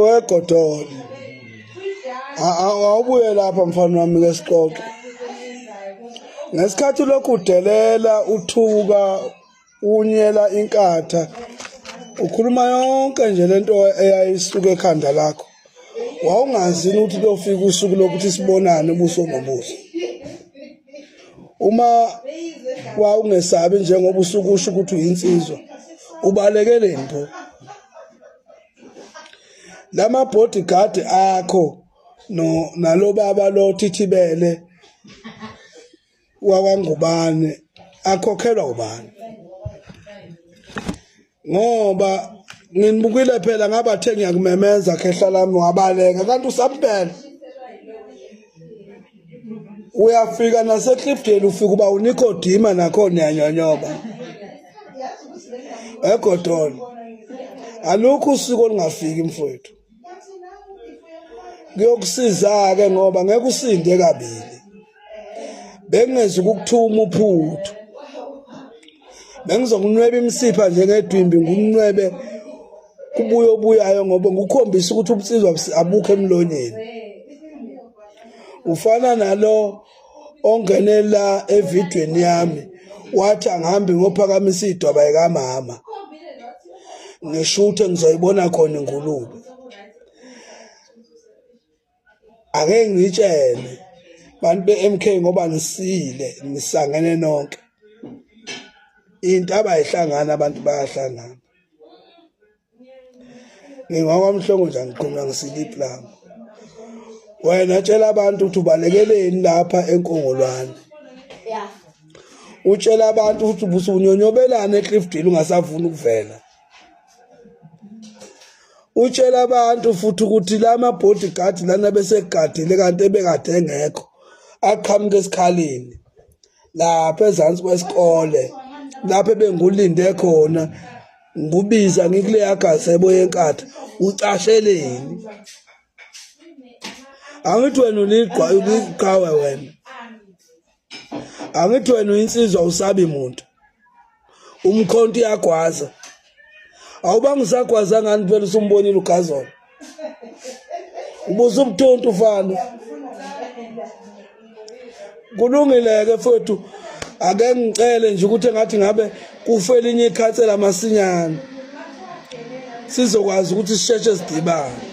Wegodole, awubuye lapha mfana wami ke sixoxe. Ngesikhathi lokhu udelela, uthuka, unyela inkatha, ukhuluma yonke nje lento eyayisuka ekhanda lakho, wawungazi ukuthi kuyofika usuku lokuthi sibonane ubuso nobuso? Uma wawungesabi njengoba usuke usho ukuthi uyinsizwa, ubalekeleni pho? Lama bodyguard akho no nalobaba lo thithibele wakwaNgubane akhokhelwa ubani? Ngoba nginibukile phela, ngabathe ngiyakumemeza khehla lami, wabaleka, kanti usampela uyafika naseCliffdale, ufika uba uNikodima nakhona uyanyonyoba egodolo. Alukho usiko olungafiki mfowethu, kuyokusiza-ke ngoba ngeke usinde kabili. Bengingezi ukukuthuma uphuthu, bengizokunweba imisipha njengedwimbi, ngikunwebe kubuye obuyayo, ngoba ngikukhombisa ukuthi ubunsizwa abukho emlonyeni. Ufana nalo ongenela evidweni yami wathi angihambi ngophakamisa idwaba ekamama, ngishuthe ngizoyibona khona ingulube. Ake ngitshele bantu be-MK, ngoba nisile, nisangene nonke, into abayihlangana abantu bayahlangana. NgingowakwaMhlongo nje, angiqhuma ngisile iplanga. Wena tshela abantu ukuthi ubalekeleni lapha enkongolwane, utshela abantu ukuthi ubusunyonyobelana eCliffdale ungasavuni ukuvela, utshela abantu futhi ukuthi lama bodyguard lana besegadile kanti ebekade engekho, aqhamuka esikhaleni lapha ezansi kwesikole lapho ebengulinde khona, ngubiza ngikuleya gazebo yenkatha. Ucasheleni? Angithi wena uligqa, uliqhawe wena. Angithi wena uyinsizwa, usabi muntu, umkhonto uyagwaza. Awubanga usagwaza ngani phela? Usumbonile ugazolo, ubusa ubuthuntu ufana. Kulungile-ke mfowethu, ake ngicele nje ukuthi engathi ngabe kufe elinye ikhansela masinyane, sizokwazi ukuthi sisheshe sidibane.